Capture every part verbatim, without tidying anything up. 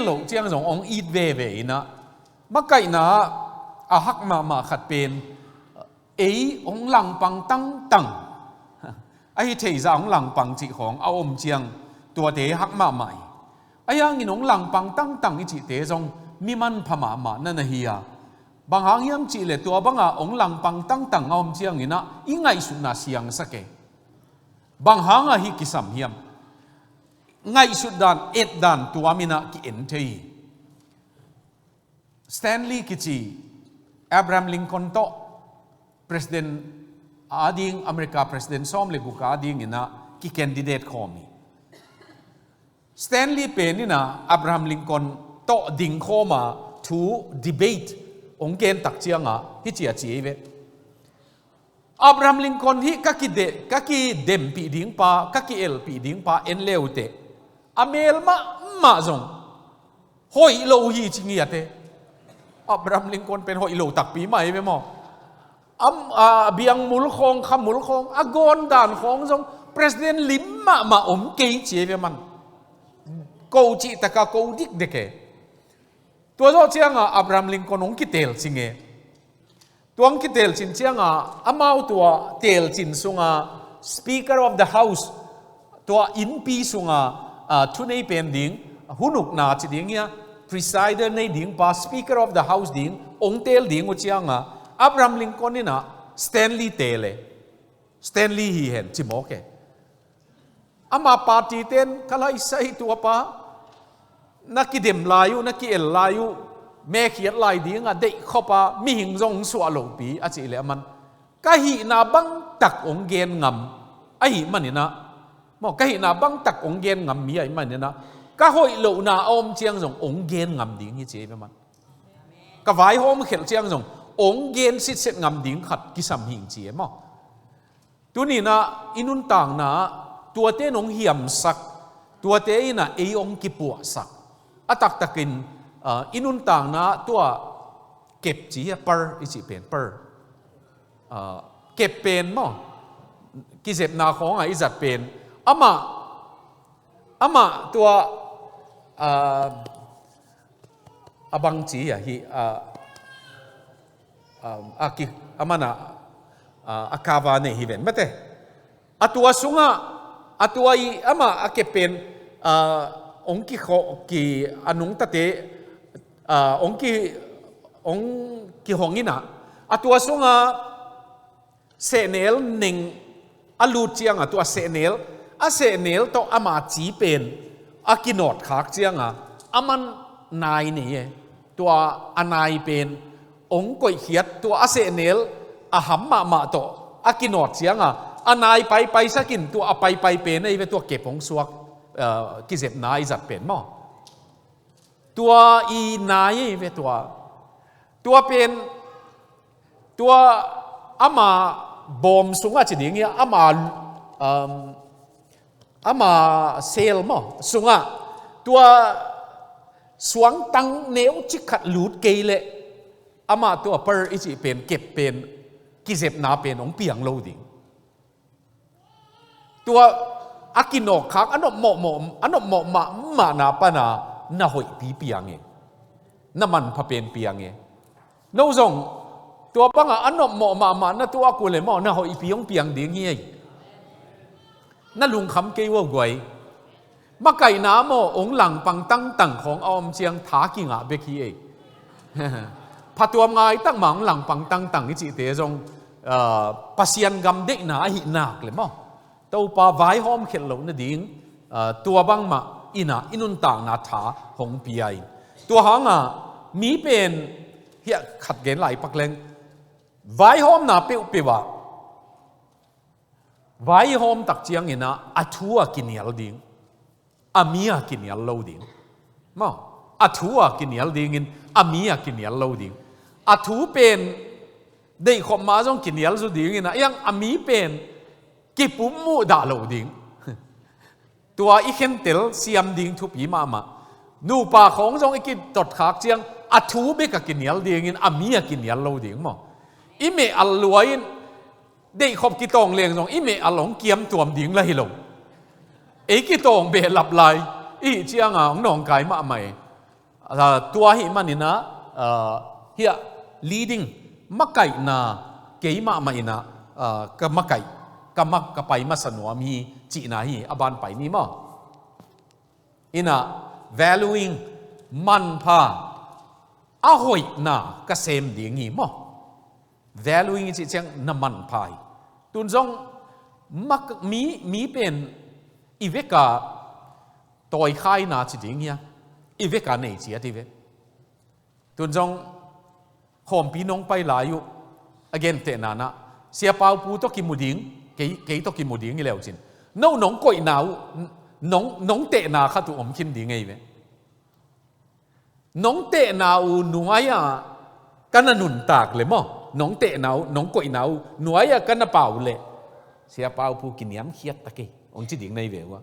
loh ciang zong hong it veve in ah, makaihna ah a hak mahmah khat pen, ei hong langpang tangtang, ahi theihzah hong langpang cih khawng a om ciang tuate hak mahmah hi. Ahi hangin hong langpang tangtang i cihte zong mi manpha mahmah na na hi a, bang hang hiam cihleh tua bangah hong langpang tangtang a om ciangin ah i ngaihsutna siangsak e. Bang hangah hih kisam hiam? Ngaihsut dan, et dan tuamin ah ki-en thei hi. Stanley kici Abraham Lincoln tawh President a ding, America President sawm le guk a dingin ah ki-candidate khawm hi. Stanley pen in ah Abraham Lincoln tawh ding khawm a, thu, debate hong gen tak ciangah hih ci a ci ei ve. Abraham Lincoln hih ka kide-, ka kidempih ding pa, ka ki-elpih ding pa en le uh teh, a mel mahmah zong hoih lo hi ci ngiat e. Abraham Lincoln pen hoih lo takpi mah hi ve maw. Am, a, biangmul khawng, khamul khawng, a gawn dan khawng zong president lim mahmah om kei ci hi ve man. Ko cih takah ko dikdek e. Tua zawh ciangah Abraham Lincoln hong kitelcing e. Tua hong kitelcin ciangah amau tua telcin sungah Speaker of the House, tua innpi sungah, a, thunei pen ding, hun ukna ci ding hia, presider nei ding pa, Speaker of the House ding hong tel ding uh ciangah Abraham Lincoln in ah Stanley tel e. Stanley hi hen ci mawk e. Ama party ten ka laisai tua pa, na kidem lai uh, na ki-el lai uh, mekhiat lai dingah deihkhop a mihing zong suah lohpi a cih leh aman, ka hihna bangtak hong gen ngam ahih manin ah, maw, ka hihna bangtak hong gen ngam mi ahih manin ah, ka hoih lohna a om ciang zong hong gen ngam ding hi ci hi ve man. Ka vaihawm khelh ciang zong hong gen sitset ngam ding khat kisam hing ci e maw. Tuni in ah i nuntakna ah tuate in hong hiamsak, tuate in ah ei hong kipuahsak. A taktakin, ah, i nuntakna ah tua kep ci hia, par i cih pen, par. Ah, kep pen maw, kizepna khawngah i zat pen. Amah, amah tua, ah, a bangci a hi, a, a, a ki, a mana, a, a kava nei hi ven mate. A tua sungah, a tua i ama a kepen, a, ong ki kho, ki a nungtate, a, ong ki, ong kihong ina. A tua sungah, sehnel neng a lut cianga tua sehnel, a sehnel tawh ama ci pen a kinawt khak cianga aman nai nei e. Tua a nai pen ong koihkhiat, tua a sehnel a ham mahmah tawh a kinawt cianga a nai paipai sakin tua a paipai pen ei ve, tua kep ong suak, eh, kizepna i zat pen maw. Tua i nai ei ve tua. Tua pen, tua ama bawm sungah ci ding hi a, ama, um, ama sel maw sungah, tua suangtang neu cik khat lut kei leh, ama tua par i cih pen, kep pen, kizepna pen ong piang lo ding. Tua a kinawkkhak, a nopmawh, a nopmawh mahmahna pana na hoihpi piang e, na manpha pen piang e. No zong tua banga a nopmawh mahmah na tuak uh le maw, na hoihpi hong piang ding hi ei. Na lungkham kei uh a guai. Makaihna maw, ong langpang tangtang khawng a om ciang tha kingah bek hi ei. Phatuam ngai tak mah ong langpang tangtang i cihte zong, ah, Pasian gam deihna ahi nak le maw, Topa vaihawm khelh loh nading, ah, tua bangmah ina i nuntakna tha hong pia in. Tua hanga mi pen hiah khat gen lai pak leng, vaihawmna peuhpeuh ah vaihawm tak ciangin ah a thu a kinial ding, a mi a kinial lo ding. Maw, a thu a kinial dingin a mi a kinial lo ding. A thu pen deihkhop mah zong kinial zu dingin ah, iang a mi pen kipum muh dah lo ding. Tua i khentel siam ding thupi mahmah. Nupa khawng zong i kitot khak ciang a thu bek a kinial dingin a mi a kinial lo ding maw. I meh al luai in deihkhop kitawng leng zong i meh al hong kiam tuam ding la hi lo. Ei kitawng behlap lai i hih cianga hong nawngkai mahmah e. Ah, tua ahih manin ah, ah, hiah leading, makaihna, keimahmah in ah, ah, ka makaih, ka mak, ka pai masa nuam hi cihna hi, a ban pai ni maw. In ah valuing, manpha, a hoihna ka sem ding hi maw. Valuing i cih ciang na manpha hi. Tun zong mak, mi, mi pen i vek a tawikhaina ci ding hia, i vek a nei ciat i ve. Tun zong khawmpi nong pai lai uh, a gentehna in ah, Sia Pau Pu tawh kimu ding, kei, kei tawh kimu ding hi leu cin, no nong koihna uh, nong, nong tehna khat uh om khin ding ei ve. Nong tehna uh nuai-ah ka na nuntak le maw, nong tehna uh, nong koihna uh nuai-ah ka na pau le, Sia Pau Pu kiniamkhiat ta kei, hong ci ding na hi ve uh a.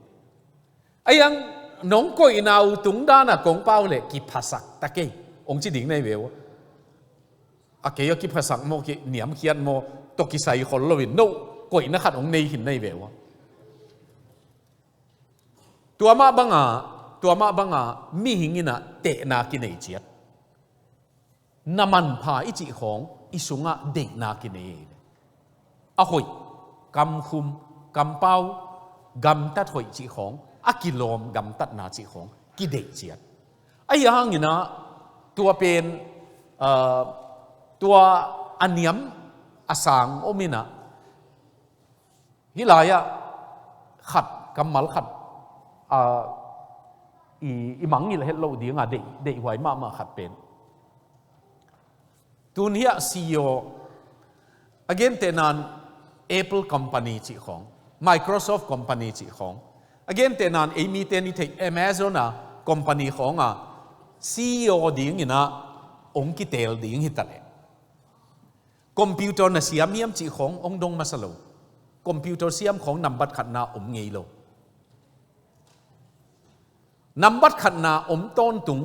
Ahi hang nong koihna uh tungdan ah kong pau le kiphasak ta kei, hong ci ding na hi ve uh a. A kei a kiphasak maw, kiniamkhiat maw, tawh kisai khol loin no koihna khat hong nei khin na hi ve uh a. Tua mah banga, tua mah banga mihing in ah tehna kinei ciat. Na manpha i cih khawng i sungah deihna kinei. A hoih, kamkhum, kampau, gamtat hoih cih khawng, a kilawm gamtatna cih khawng kideih ciat. Ahi hangin ah tua pen, ah, tua a niam a sang om in ah, hih lai-ah khat, kammal khat, ah, i, i mangngilh het loh dinga deih, deihhuai mahmah khat pen, tun hiah C E O, a gentehna in Apple company cih khawng, Microsoft company cih khawng, a gentehna in ei mite in i theih Amazon a company khawng a C E O dingin ah hong kiteel ding hi ta leh, computer na siam hiam cih khawng hong dong masa lo. Computer siam khawng nambat khatna om ngei lo. Nambat khatna om tawntung,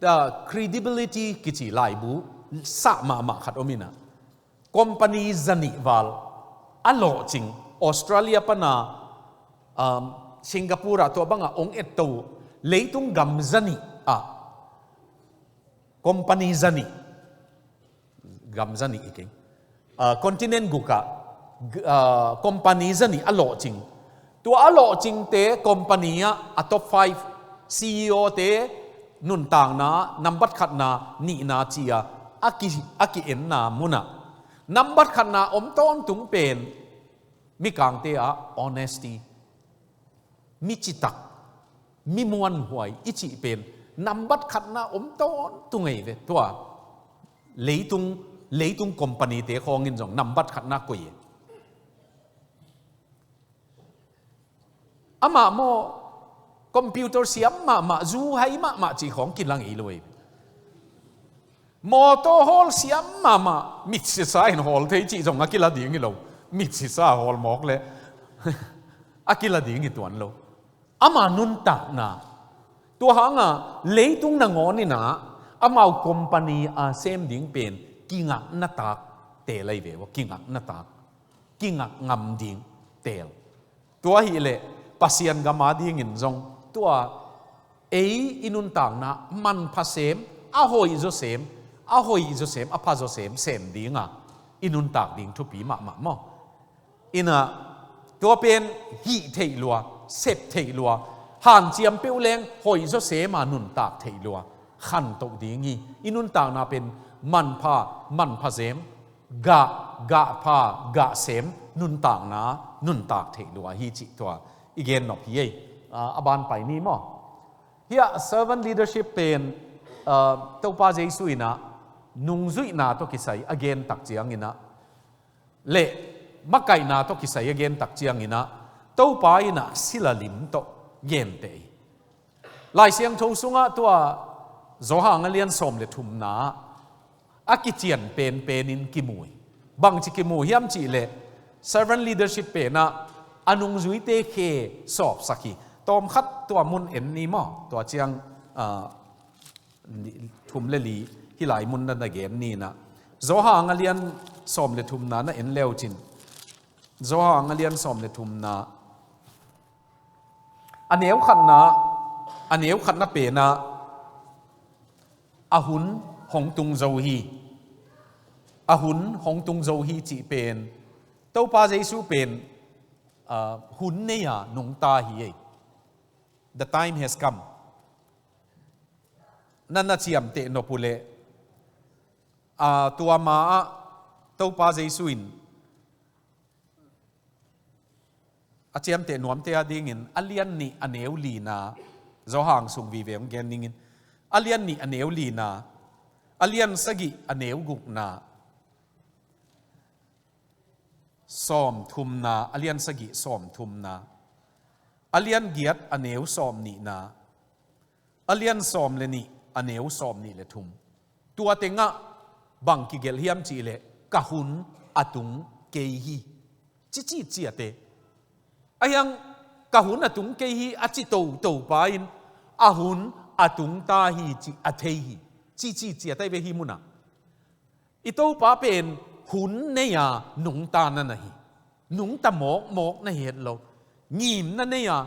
ah, credibility kici laibu sah mahmah khat om in ah, company zanih val a lawhcing, Australia pana, um, Singapore ah tua banga hong etto, leitung gam zanih ah company zanih, gam zanih i keng, ah, continent gukah, g-, ah, company zanih a lawhcing. Tua a lawhcingte company ah a top five C E O te nuntakna nambat khatna, nihna ci-a a ki, a ki-enna munah nambat khatna om tawntung pen mikangte ah honesty, mi citak, mi muanhuai i cih pen nambat khatna om tawntung ei ve. Tua leitung, leitung company te khawngin zong nambat khatna koih e. Amah maw, computer siam mahmah, zu hai mahmah cih khawng kilang ei lo ei. Mawtaw hawl siam mahmah, mitsisa in hawl thei cih zong a kila ding hi lo. Mitsisa hawl mawk le a kila ding hi tuan lo. Ama nuntakna, tua hanga leitung nangawn in ah amau company a sem ding pen kingakna tak teel ei ve uh a, kingakna tak, kingak ngam ding teel. Tua ahih leh Pasian gam a dingin zong tua ei i nuntakna manpha sem, a hoih zaw sem, a hoih zaw sem, a pha zaw sem, sem dinga i nuntak ding thupi mahmah maw. In ah tua pen hih theih lua, sep theih lua, hanciam peuh leng hoih zaw sema nuntak theih lua, khantoh ding hi. I nuntakna pen manpha, manpha sem, gah, gah pha, gah sem nuntakna nuntak theih lua hi cih tua i gen nop hi ei. Ah, a ban pai ni maw. Hiah servant leadership pen, ah, Topa Jesu in ah nungzuihna tawh kisai a gen tak ciangin ah, le makaihna tawh kisai a gen tak ciangin ah, Topa in ah sila lim tawh genteh hi. Lai Siangtho sungah tua Johan a lian sawm le thumna a kician penpenin kimu hi. Bangci kimu hiam cih leh servant leadership penah a nungzuite khe sawpsak hi. Tawmkhat tua mun en ni maw? Tua ciang, ah, thum le li hih lai mun na na gen ni in ah. Johan a lian sawm le thumna na en leu cin. Johan a lian sawm le thumna. A neu khatna, a neu khatna penah a hun hong tung zo hi. A hun hong tung zo hi cih pen, Topa Jesu pen, ah, hun nei-a nungta hi ei. The time has come. Na na ciamteh nop uh leh, ah, tua ma-ah Topa Jesu in a ciamteh nuamte a dingin a lian nih a neu lina, Johan sung vive hong gen dingin, a lian nih a neu lina, a lian sagih a neu gukna, sawm thumna, a lian sagih sawm thumna, a lian giat a neu sawm nihna, a lian sawm le nih a neu sawm nih le thum. Tua tengah bang kigelh hiam cih leh, ka hun a tung kei hi, ci ci ciate. Ahi hang ka hun a tung kei hi a ci toto pa in a hun a tung ta hi cih a thei hi, ci ci ciate ve hi munah. I Topa pen hun nei-a nungta na na hi. Nungta mawkmawk na hi het lo. Ngimna nei-a,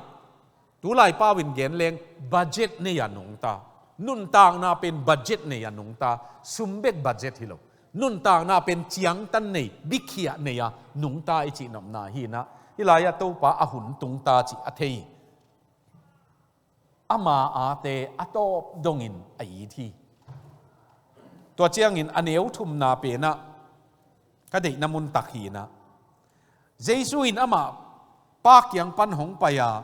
tulai pau in gen leng budget nei-a nungta. Nuntakna pen budget nei-a nungta. Sum bek budget hi lo. Nuntakna pen ciangtan nei, bikhiah nei-a nungta i cihnopna hi na. Hih lai-ah Topa a hun tungta cih a thei. Ama ate a tawp dongin a it hi. Tua ciangin a neu thumna penah ka deihna muntak hi na. Jesu in amah Pa kiang pan hong pai a,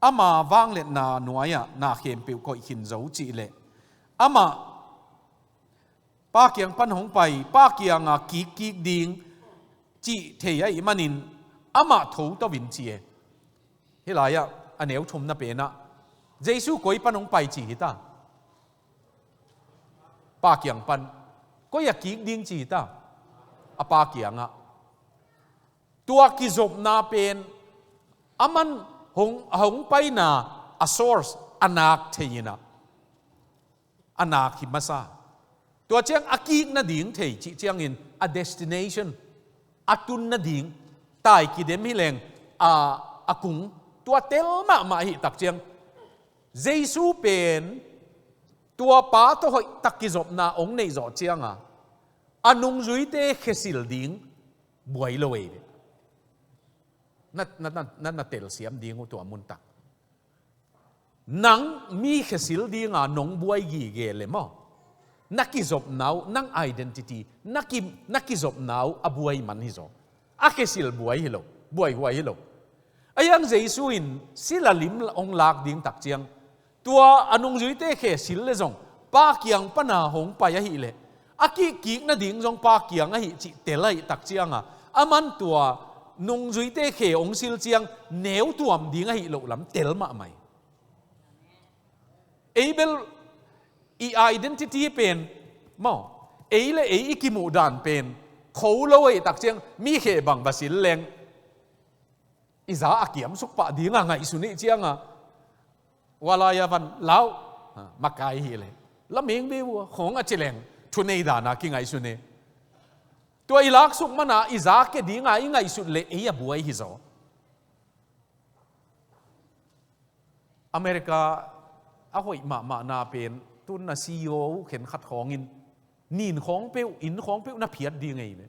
ama vangliatna nuai-ah na khempeuh koih khin zo cih leh, amah Pa kiang pan hong pai, Pa kiangah kikkik ding cih thei ahih manin amah tho to in ci e. Hih lai-ah a neu thumna penah Jesu koi pan hong pai ci hi ta? Pa kiang pan. Koi-ah kik ding ci hi ta? A Pa kiangah. Tua kizopna pen aman hong, hong paina a source a nak thei in a, a nak hi masa. Tua ciang a kik nading thei cih ciangin a destination, a tun nading, tai kidem hi leng a, a kung, tua tel mahmah hi tak ciang Jesu pen tua Pa tawh hoihtak kizopna hong neih zawh cianga a nungzuite khesil ding buai lo ei ve. Na, na, na, na, na telsiam ding uh tua muntak. Nang mi khesil dinga nong buai gige le maw, na kizopna uh, nang identity, na ki, na kizopna uh a buai man hi zaw. A khesil buai hi lo, buaihuai hi lo. Ahi hang Jesu in sila lim hong lak ding tak ciang, tua a nungzuite khesil le zong Pa kiang pana hong pai ahih leh, a kikkik nading zong Pa kiang ahi cih tel ahih tak cianga, aman tua nungzuite khe hong sil ciang neu tuam ding ahi loh lam tel mahmah hi. Ei bel i identity pen maw, ei le ei i kimuh dan pen kho lo ahih tak ciang mi khe bang va sil leng i za a kiamsuk pah dinga ngaihsun ih cianga, ua lai-a van lau, ha, makai hi le, lameng be ua khong a ci leng thunei dana kingaihsun e. Tua i laksuk mana i za ke dinga i ngaihsut le ei a buai hi zaw. America a hoih mahmahna pen tun na C E O uh khen khat khawngin nin khawng peuh, inn khawng peuh na phiat ding ei ve.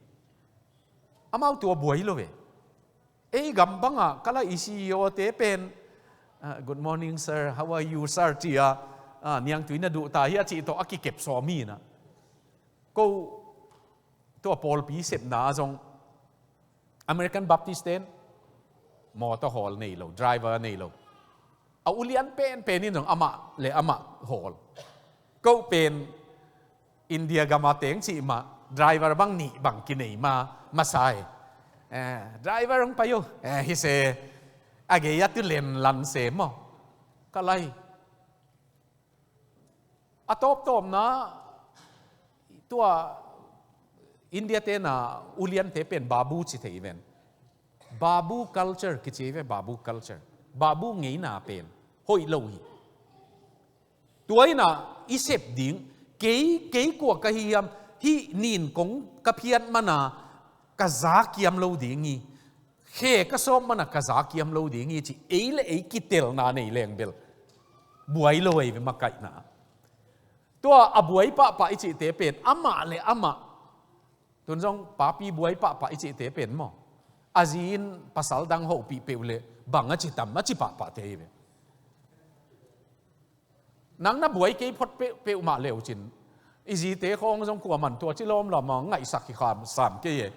Amau tua buai lo ve. Ei gam bangah kala i C E O te pen, ah, "Good morning, sir. How are you, sir?" ci-a, ah, "Niangtui na duh ta hia?" cih tawh a kikep sawm hi na. Ko tua pawlpi sepna ah zong American Baptist ten mawtaw hawl nei lo, driver nei lo. A ulian penpen in zong amah le amah hawl. Ko pen India gama teng cih mah driver bang nih bang kinei ma masa e. Eh, driver hong pai uh. Eh, hi se a gei a tu len lan se maw. Ka lai. A tawptawpna tua India tena uliante pen babu ci thei ven. Babu culture kici ve, babu culture. Babu ngeina pen hoih lo hi. Tua ina i sep ding, kei, kei kua ka hi hiam, hih nin kong ka phiat mana ka za kiam lo ding hi. Khe ka sawm mana ka za kiam lo ding hi ci, ei le ei kitelna nei leng bel buai lo ei ve makaihna. Tua a buai pahpah i cihte pen amah le amah, tun zong papi buai pahpah i cihte pen maw, a zi in pasal dang hopih peuh le bang a ci tam a ci pahpahte hi ve. Nang na buai kei phot peuh, peuhmah leucin i zite khawng zong kuaman tua ci lawmlam a ngaihsak hi kham sam kei e.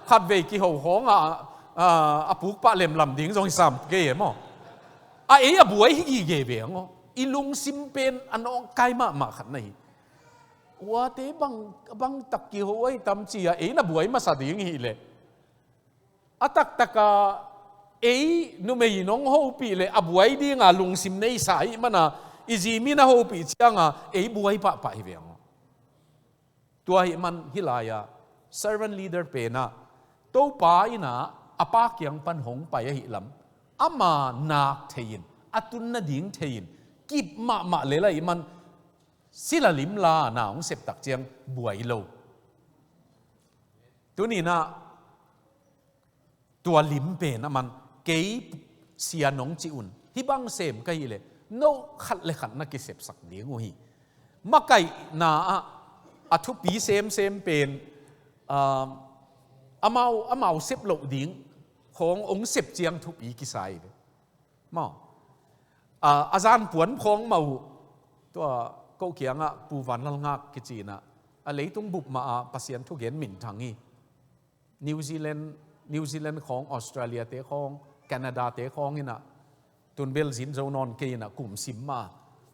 Khatvei kiho khawng a, a, a pukpah lemlam ding zong hi sam kei e maw. A ei a buai hi gige ve ang aw. I lungsim pen a nawngkai mahmah khat na hi. Uate bang, bang tak kiho ahi tam ci a ei na buai masa ding hi leh, a taktaka ei numei in hong hopih le a buai dinga lungsim nei sa ahih mana i zi mi na hopih cianga ei buai pahpah hi ve ang aw. Tua ahih man hih lai-a servant leader penah Topa innah a pa kiang pan hong pai ahih lam ama nak thei-in, a tun nading thei-in kip mahmah lel ahih man sila limla na hong septak ciang buai lo. Tuninah tua lim pen a man kei sia nong cih un hih bang sem ka hih leh no khat le khat na kisepsak ding uh hi. Makaihna ah a thupi semsem pen, ah, amau, amau sep loh ding khawng hong sep ciang thupi kisai ve. Maw. Ah, a zanpuan khawng mah uh tua ko kiangah Pu Van Lal Ngak kicinah a leitung bup mah ah Pasian thugen minthang hi. New Zealand, New Zealand khawng, Australia te khawng, Canada te khawng innah tunbel zin zo nawn kei innah kum sim mah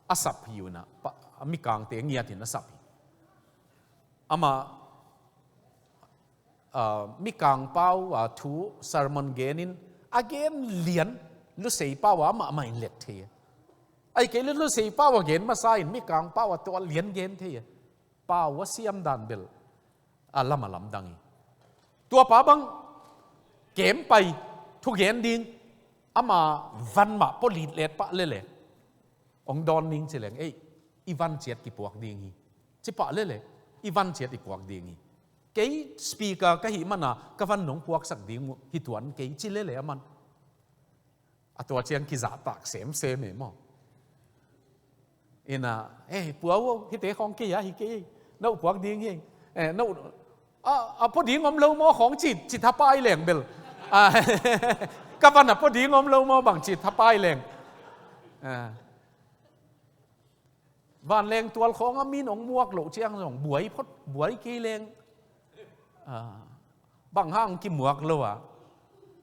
a sap hi uh innah, pa, a mikangte ngiatin a sap hi. Amah, ah, mikang pau a thu sermon genin a gen lian Lusei pau a amah mah in let thei. Ai kei le Lusei pau a gen masa in mikang pau a tua lian gen thei. Pau a siam dan bel a lam a lamdang hi. Tuapa bang kem pai thugen ding ama van mah pua lit let pah lele hong dawn ding ci leng ei i van ciat kipuak ding hi. Ci pah lele i van ciat i puak ding hi. Kei speaker ka hih mana ka van nong puaksak ding uh hi tuan kei ci lele a man. A tua ciang kizahtak semsem e maw. Innah, eh, Pu Au, hihte khawng kei a hi kei, no puak ding hi. Eh, no, a, a pua ding om lo maw khawng ci, ci thapai leng bel. A, ka van a pua ding om lo maw bang ci thapai leng. A. Vanleng tual khawngah min hong muak loh ciang zong buai phot, buai kei leng. Ah, bang hang kimuak lo a,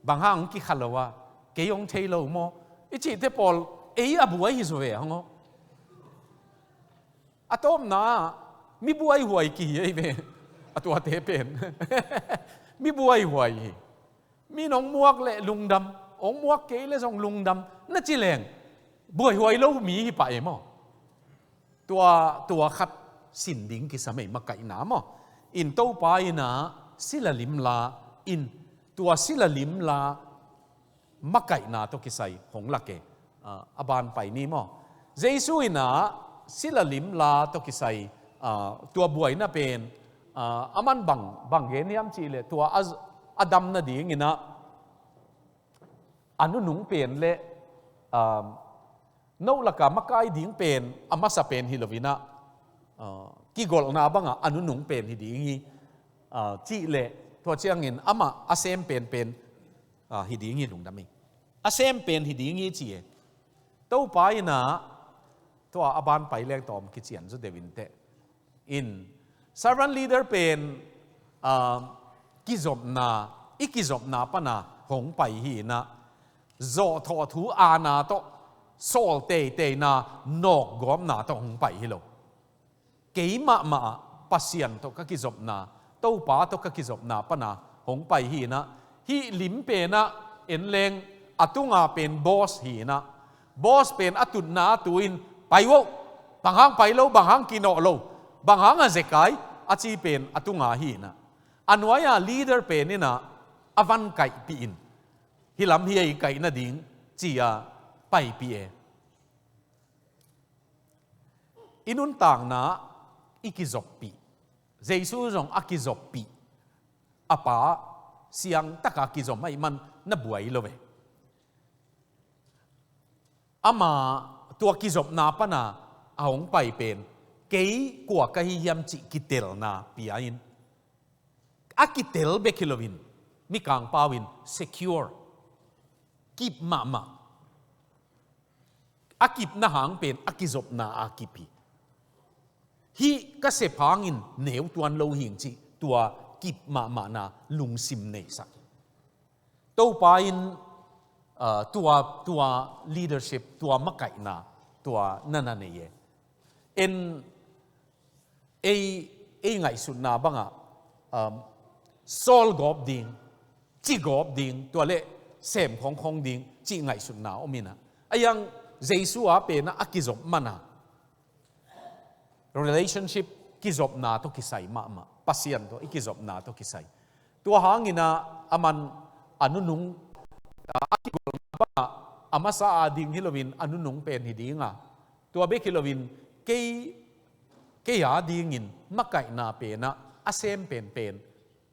bang hang kikha lo a, kei hong thei lo maw i cihte pawl ei a buai hi zaw ve hang aw. A tawpna ah mi buaihuai kihi ei ve. A tuate pen mi buaihuai hi. Mi nong muak le lungdam, hong muak kei le zong lungdam na ci leng buaihuai lo mi hi pah e maw. Tua, tua khat sin ding kisam ei makaihna maw. In Topa innah sila limla in tua sila limla makaihna tawh kisai hong lak e. Ah, a ban pai ni maw. Jesu innah sila limla tawh kisai, ah, tua buaina pen, ah, a man bang, bang gen hiam cih leh tua a, a dam nadinginah a nunung pen le, ah, no laka makai ding pen a masa pen hi loinah, ah, kigolhna bangah a nunung pen hi ding hi, ah, cih leh tua ciangin amah a sem penpen, ah, hi ding hi lungdam hi. A sem pen hi ding hi ci e. Topa innah tua a ban pai leng tawm kician zaw deuh inteh. In servant leader pen, ah, kizopna, i kizopna pana hong pai hi innah zawhthawh thu aana tawh sawl teiteina nawkgawpna tawh hong pai hi lo. Kei mahmah ah Pasian tawh ka kizopna, Topa tawh ka kizopna pana hong pai hi innah hih lim penah en leng a tunga pen boss hi innah boss pen a tutna a tu-in pai uh, bang hang pai lo, bang hang kinawh lo, bang hang a zekai a ci pen a tunga hi innah a nuai-a leader pen innah a van kaihpih in hih lam hi a i kaih nading ci-a paipih e. I nuntakna i kizoppih, Jesu zong a kizoppih, a pa siangtaka kizom ahih man na buai lo ve. Ama tua kizopna pana a hong pai pen Kei kua ka hi hiam cih kitelna pia in, a kitel bek hi loin, Mikang pau in secure, kip mahmah. A kipna hang pen a kizopna a kip hi. Hih ka sep hangin neu tuan lo hing cih tua kip mahmahna lungsim neisak hi. Topa in, ah, tua, tua leadership, tua makaihna, tua na na nei e. En ei, ei ngaihsutna bangah, um, sawl gawp ding, ci gawp ding, tua le sem khongkhong ding cih ngaihsutna om inah, a iang Jesu a penah a kizop mana relationship kizopna tawh kisai mahmah, Pasian tawh i kizopna tawh kisai. Tua hanginah a man a nunung, a, a kigolna bangah a masa a ding hi loin a nunung pen hi dinga, tua bek hi loin kei, kei a dingin makaihna penah a sem penpen,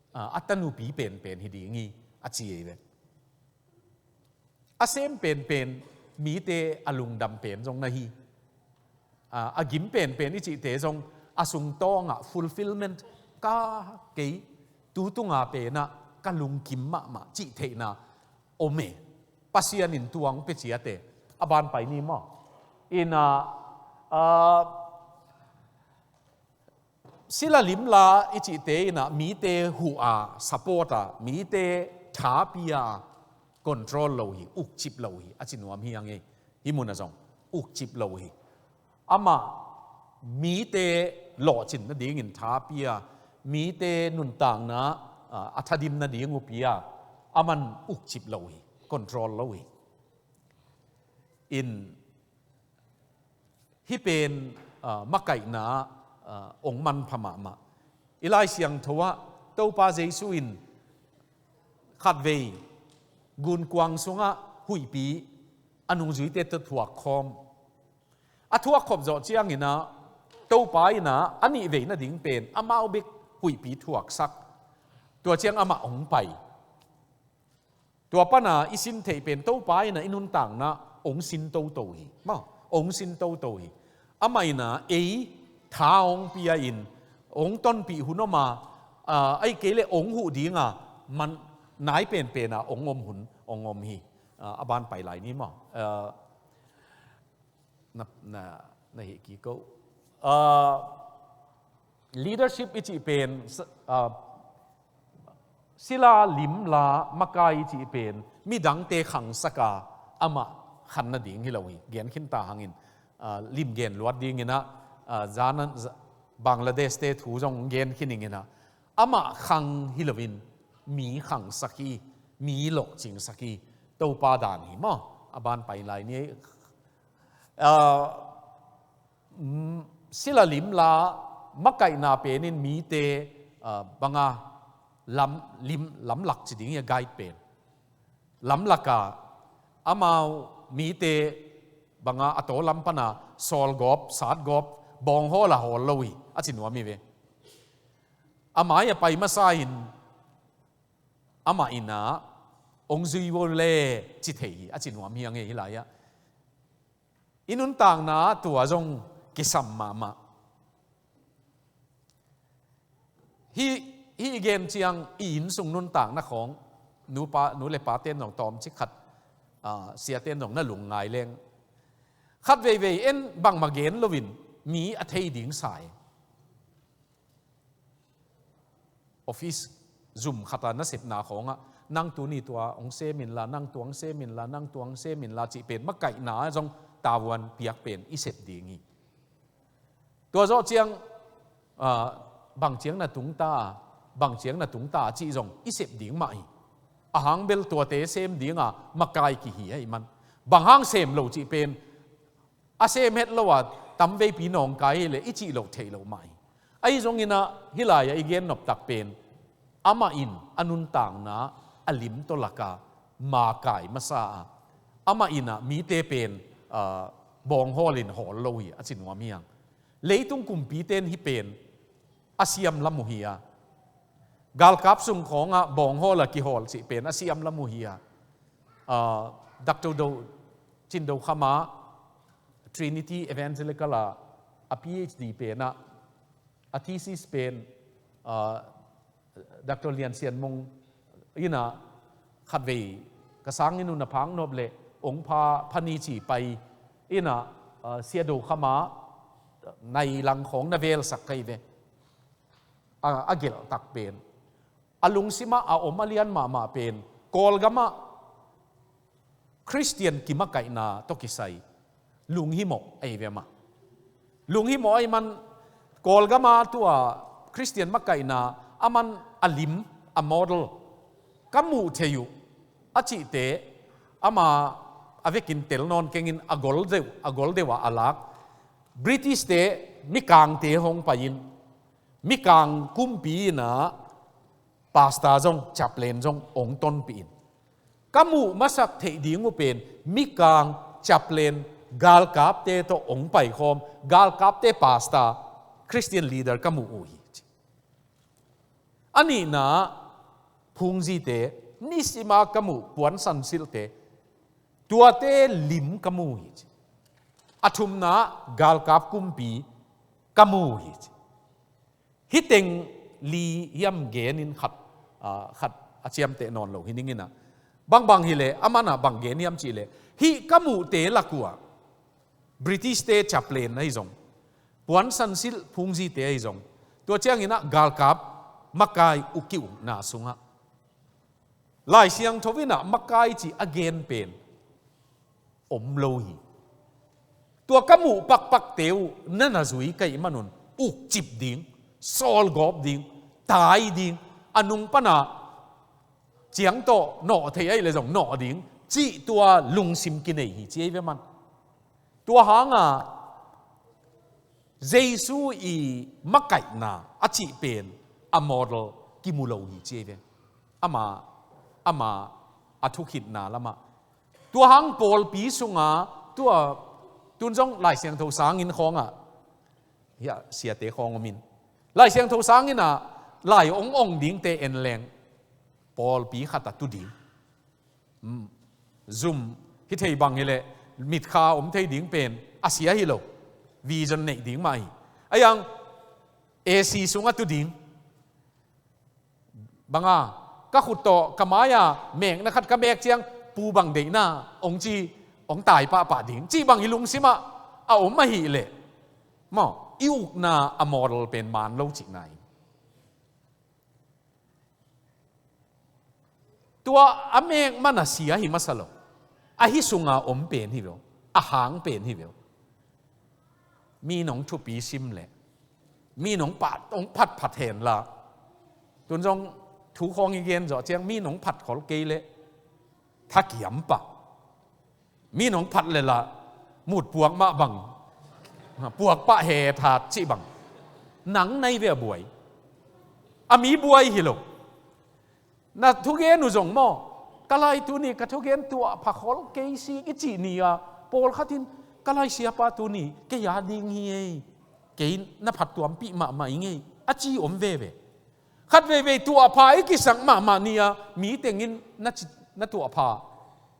a, a tanupi penpen hi ding hi, a ci ei ve. A sem penpen mite a lungdam pen zong na hi. A, a gim penpen i cihte zong a sungtawngah fulfillment ka kei, tutunga penah ka lungkim mahmah cih theihna om e. Pasian in tua hong pia ciat e. A ban pai ni maw? Inah, a, sila limla i cihte inah mite huh a, support a, mite tha pia a, control lo hi, ukcip lo hi, a ci nuam hi a ngei. Hih munah zong ukcip lo hi. Amah mite lawhcin nadingin tha pia, mite nuntakna, a, a thadim nading uh pia, a man ukcip lo hi, control lo hi. In hih pen, ah, makaihna, ah, ong manpha mahmah. I Lai Siangtho ah Topa Jesu in khatvei gunkuang sungah huihpi a nungzuite tawh thuak khawm. A thuak khop zawh cianginah Topa inah a nihvei nading pen amau bek huihpi thuaksak. Tua ciang amah ong pai. Tua pana i sin theih pen Topa inah i nuntakna ong sin toto hi. Maw, ong sin toto hi. Amah inah ei tha ong pia in, ong tonpih hun om a, ah, ahih kei leh ong huh dinga man nai penpen a ong om hun ong om hi. Ah, a ban pai lai ni maw? Ah, na, na, na hih kiko. Ah, leadership i cih pen, s-, ah, sila limla makai i cih pen midangte khangsaka amah khan nading hi lo hi. Gen khinta hangin, ah, lim gen luat dinginah, ah, zan, z-, Bangladesh te thu zong gen khin inginah, amah khang hi loin mi khangsak hi, mi lawhcingsak hi. Topa dan hi maw? A ban pai lai ni. Ah, mm, sila limla makaihna penin mite, ah, banga lam, lim, lamlak ci ding hi a, guide pen. Lamlaka amau mite banga a tawlam pana sawlgawp, satgawp, bawnghawl a hawl lo hi, a ci nuam hi ve. A mai a pai masa in amah inah ong zui vo le ci thei hi, a ci nuam hi a ngei hi lai-ah. I nuntakna tua zong kisam mahmah. Hih, hih i gen ciang i innsung nuntakna khawng nupa, nu le pa ten zong tawmcik khat, ah, sia ten zong na lungngai leng. Khat veivei en bangmah gen loin mi a thei ding sa e. Office zum khata nasepna khawngah, nang tuni tua hong sem inla, nang tua hong sem inla, nang tua hong sem inla cih pen makaihna zong tavuan piak pen i sep ding hi. Tua zawh ciang, ah, bang ciang na tungta, bang ciang na tungta cih zong i sep ding mah hi. A hang bel tuate sem dinga makai kihi ahih man. Bang hang sem lo cih pen a sem het lo a tamveipi nawngkai hileh i cih loh theih loh mah hi. Ahi zonginah hih lai-ah i gen noptak pen amah in a nuntakna a lim tawh laka makai masa a, amah inah mite pen, ah, bawnghawl in hawl lo hi, a ci nuam hi hang. Leitung kumpite in hih pen a siam lam uh hi a, galkap sung khawngah bawnghawl a kihawl cih pen a siam lam uh hi a, ah, Doctor Do, Cin Do Khama Trinity Evangelical ah A PhD pen ah, a thesis pen, ah, Doctor Lian Sian Mung in ah, khatvei ka sanginn un a phak nop leh ong pha, pha ni ci pai in ah, ah, Sia Do Kham ah nai lang khawng na velsak kei ve. A, a gelh tak pen, a lungsim ah a om a lian mahmah pen, Kawlgam ah Khristian kimakaihna tawh kisai lunghimawh ahi ve mah. Lunghimawh ahih man, Kawlgam ah tua Khristian makaihna, aman a lim, a model ka muh theih uh a cihte, ama a vekin tel nawn keng in, a gol deuh, a gol deuh ah a lak. British-te mikangte hong pai in, mikang kumpi in ah pastor zong, chaplain zong ong tonpih in. Ka muh masak theih ding uh pen, mikang, chaplain, galkapte tawh ong paikhawm, galkapte pastor, Christian leader ka muh uh hi. A nihna, phungzite, nisim a ka muh puansan silhte, tuate lim ka mu hi ci. A thumna, galkap kumpi ka mu hi ci. Hih teng li hiam gen in khat, ah, khat a ciamteh nawn lo hi ning in ah. Bangbang hileh, aman ah bang gen hiam cih leh, hih ka muhte lak uh ah, British-te chaplain ahi zong, puansan silh phungzite ahi zong, tua ciangin ah galkap makai uh ki-ukna sungah Lai Siangtho in ah makai cih a gen pen om lo hi. Tua ka muh pakpakte uh na na zui ka hih man un, ukcip ding, sawlgawp ding, tai ding, a nung pan ah ciang tawh nawh theih ahih leh zong nawh ding cih tua lungsim kinei hi ci ahi ve mah. Tua hang ah Jesu i makaihna a cih pen, a model kimu lo hi ci ahi ve. Ama, ama a thukhitna lam ah. Tua hang pawlpi sung ah, tua, tun zong Lai Siangtho sanginn khawng ah, hiah siate khawng om in, Lai Siangtho sanginn ah lai ong ong dingte en leng, pawlpi khat ah tu ding. Um, zum hi thei bang hileh, mitkha om thei ding pen a sia hi lo. Vision neih ding mah hi. A yang, AC sungah tu ding. Bang a, ka khut tawh ka mai-ah mekna khat ka mek ciang, pu bang deihna ong ci, ong tai pahpah ding cih bang i lungsim ah a om ahih leh, maw, i ukna a model pen maan lo cihna hi. Tua a mek man a sia hi masa lo. Ahi sung a om pen hi ve uh. A hang pen hi ve uh. Mi nong thupi sim leh, mi nong phat, ong phatphat hen la. Tun zong thu khawng i gen zawh ciang, mi nong phat khol kei leh, thakiam pah. Mi nong phat leh la, mut puak mah bang, puak pah he that cih bang. Nang nai ve a buai. A mi buai hi lo. Na thugen uh zong maw, ka lai tuni ka thugen tuahpha khol kei sik i cih ni a, pawlkhat in, ka lai siapa tuni kei a ding hi ei, kei na phattuampih mahmah ing ei, a ci om veve. Khat veivei tuahpha i kisak mahmah ni a, mi tengin na ci, na tuahpha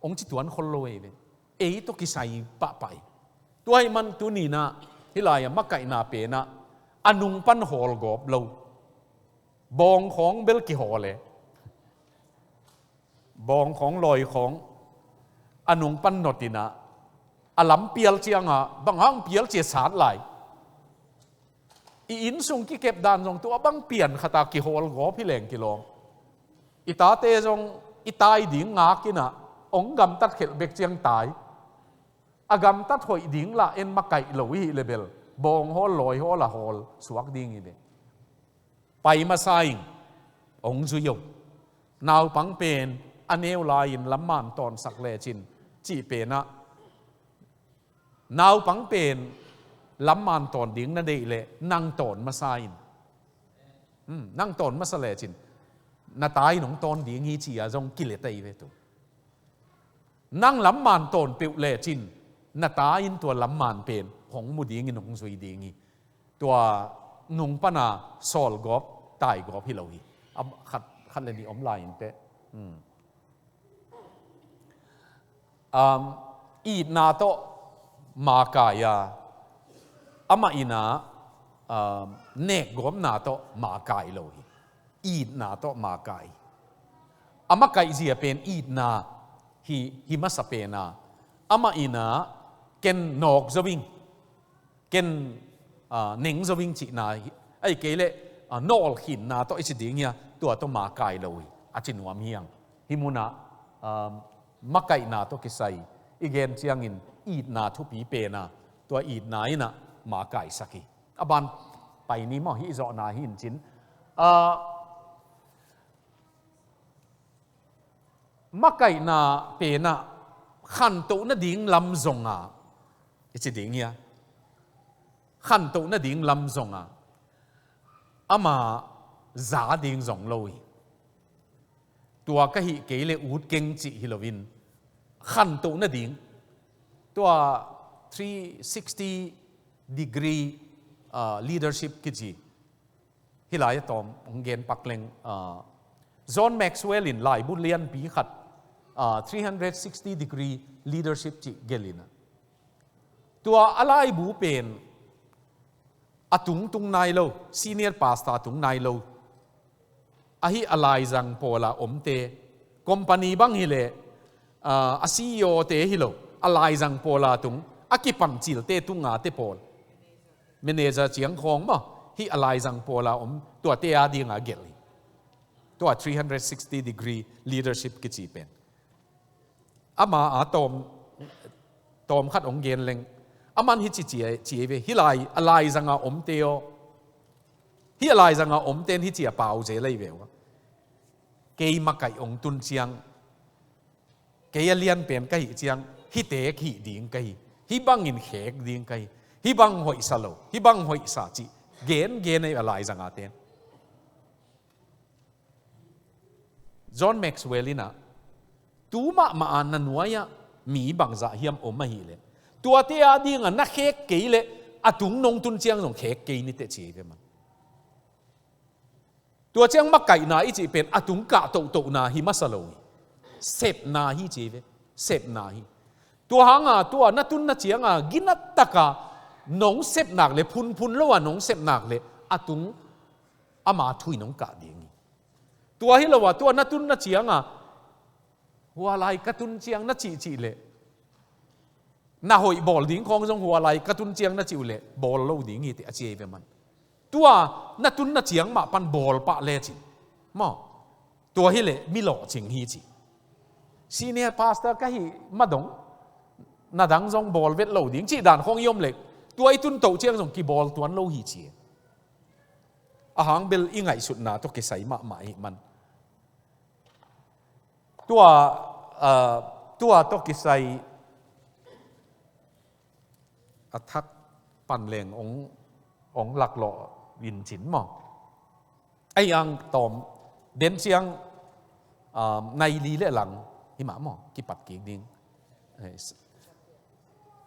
ong ci tuan khol lo ei ve. Ei tawh kisai pahpah hi. Tua ahih man tuni-in ah, hih lai-ah makaihna pen ah, a nung pan hawlgawp lo. Bawng khawng bel kihawl e. Bawng khawng, lawi khawng, a nung pan nawt in ah, a lam pial ciang ah, bang hang pial ci a sat lai. I inn sung kikep dan zong tua bang pian khat ah kihawlgawp hi leng kilawm. I tate zong i tai ding ngak in ah, hong gamtat khelh bek ciang tai. A gamtat hoih ding lah en makaih lo i hih leh bel, bawng hawl, lawi hawl a hawl suak ding hi ve. Pai masa ing, hong zui o. Naupang pen a neu lai-in lamman tawnsak lecin, cih pen ah, naupang pen lamman tawn ding na deih leh nang tawn masa in. Hmm, nang tawn masa lecin, na ta in hong tawn ding hi ci-a zong kile ta hi ve tu. Nang lamman tawn peuh lecin, na ta in tua lamman pen hong mu dingin hong zui ding hi. Tua nung pan a sawlgawp, taigawp hi lo hi. A khat, khat le nih om lai inteh. Hmm. Um, itna tawh makai a, Amah in ah, um, nekgawpna tawh makai lo hi. Itna tawh makai. A makaihzia pen itna hi, hi masa pen a. Amah in ah ken nawk zo ing, ken, ah, neng zo ing cihna hi. Ahih kei leh, ah, nawlkhinna tawh i ci ding hia, tua tawh makai lo hi. A ci nuam hi hang. Hih munah, um, makaihna tawh kisai i gen ciangin itna thupi pen a, tua itna in ah makaisak hi. A ban pai ni maw, hih zawhna hi in cin. Ah, makaihna pen ah khantoh nading lam zong a, i ci ding hia, khantoh nading lam zong a, ama za ding zong lo hi. Tua ka hih kei leh ut keng cih hi loin, khantoh nading, tua three sixty degree, ah, leadership kici. Hih lai a tawm hong gen pak leng, ah, John Maxwell in laibu lianpi khat, ah, three hundred sixty degree leadership cih gelh in ah, tua a laibu pen a tung tung nai lo, senior pastor tung nai lo. Ahi a laizang pawl a omte, company bang hi leh, ah, a C E O te hi lo, a laizang pawl a tung, a kipang cilte tunga te pawl. Manager ciang khawng maw, hih a laizang pawl a om, tuate a dinga gelh hi. Tua three hundred sixty degree leadership kici pen. Ama a tawm, tawm khat hong gen leng. Aman hih ci ci, ci ve, hih lai, a laizang a omte aw. Hih a laizang a omte in hih ci a pau zel ahi ve ua. Kei makaih hong tun ciang, kei a lianpen ka hih ciang, hih tek hih ding ka hi. Hih bangin khek ding ka hi. Hih bang hoihsa lo, hih bang hoihsa cih gen gen ahi a laizang a ten. John Maxwell in ah, tu mahmah a na nuai ah mi bangzah hiam om ahih leh, tuate a dingah na khek kei leh, a tung nong tun ciang zong khek kei ni teh ci hi ve man. Tua ciang makaihna i cih pen a tung kah tohtohna hi masa lo hi. Sepna hi ci hi ve. Sepna hi. Tua hanga tua na tunna cianga ginat taka nong sepnak leh, phunphun lo a nong sepnak leh, a tung ama thu in nong kah ding hi. Tua hi lo a, tua na tunna cianga, hua lai ka tun ciang na cihcih leh, na hoih bawl ding khawng zong hua lai ka tun ciang na cih uh leh bawl lo ding hi teh a ci hi ve man. Tua na tunna ciang mah pan bawl pah lecin maw, tua hi leh mi lawhcing hi ci. Senior pastor ka hih ma dong, na dang zong bawl vet lo ding cih dan khawng i om leh, tua i tun toh ciang zong kibawl tuan lo hi ci. A hang bel i ngaihsutna tawh kisai mahmah hi man. Tua, ah, tua tawh kisai a thak pan leng ong, ong laklawh in cin maw. Ei ang tawm den ciang, ah, nai li le lang hi mah maw, kipat kik ding. Eh, s-,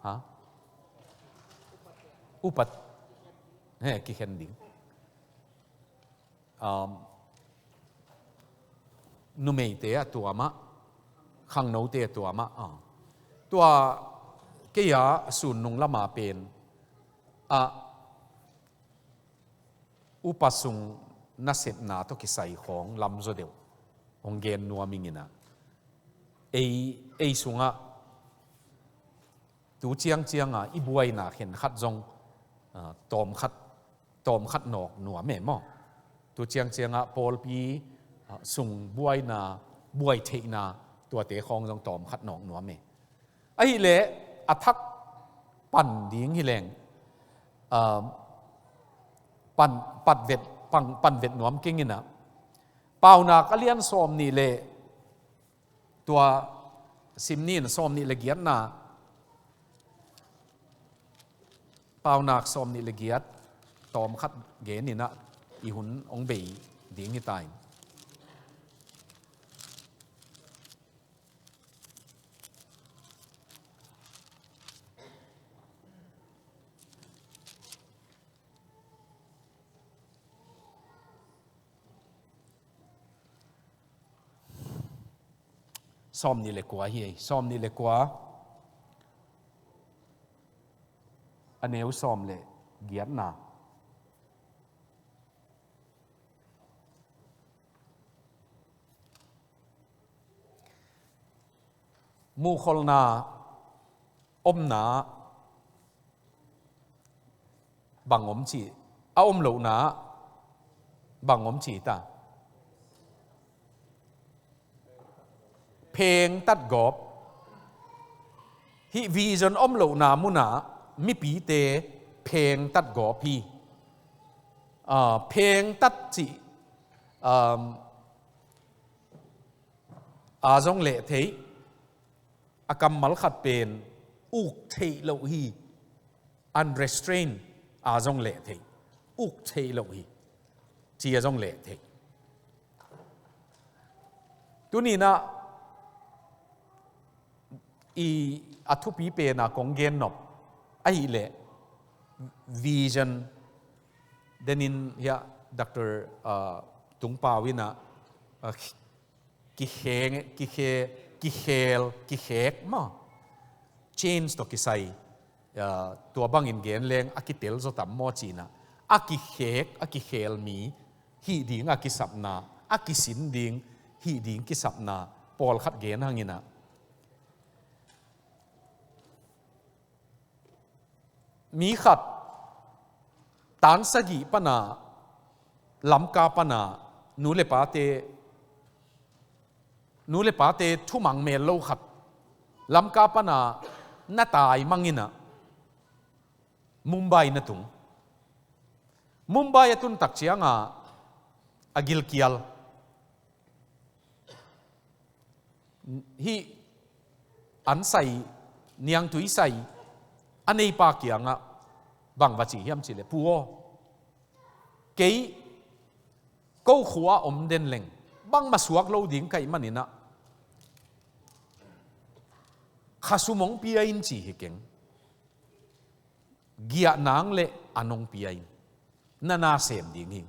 ha? Upat. He, kikhen ding. Um, numeite a tuam ah, khangnote a tuam ah, ah. Tua kei a sun nung lama pen, ah, upa sung nasepna tawh kisai khawng lam zaw deuh hong gen nuam ing in ah. Ei, ei sungah tu ciangcianga i buaina khen khat zong, ah, tawm khat, tawm khat nawk nuam e maw. Tu ciangcianga pawlpi, ah, sung buaina, buai theihna, tuate khawng zong tawm khat nawk nuam e. Ahih leh a thak pan ding hi leng, ah, pan, pat vet, pan, pan vet nuam keng in ah. Paunak a lian sawm nih le, tua sim ni in sawm nih le giatna, Paunak sawm nih le giat, tawm khat gen in ah i hun hong bei ding hi ta in. Sawm nih le kua hi ei, sawm nih le kua, a neu sawm le Giatna. Muhkholhna omna bang om ci, a om lohna bang om ci ta. Phengtat gawp. Hih vision om lohna munah mipite phengtat gawp hi. Ah, phengtat cih, um, a zong leh thei, a kammal khat pen uk theih loh hi. Unrestrained a zong leh thei, uk theih loh hi, ci a zong leh thei. Tuninah i a thupi pena kong gen nop ahih leh vision denin hiah Doctor, uh, Tung Pau inah, uh, kikheng, kikhe, kikhel, kikhek maw, change tawh kisai, ah, tua bangin gen leng a kitel zaw tam maw cinah, a kikhek, a kikhel mi hih ding a kisapna, a kisin ding hih ding kisapna pawlkhat gen hanginah, mi khat tan sagih pana, Lamka pana nu le pate, nu le pate thumang mel lo khat Lamka pana na tai manginah Mumbai na tung. Mumbai a tun tak cianga a gilkial hih an sai, niangtui sai a neipa kiangah bang va ci hiam cihleh, "Pu aw, kei ko khua om den leng bangmah suak lo ding ka hih maninah khasum hong pia in," ci hi keng. "Giah nang le an hong pia in, na na sem ding hi.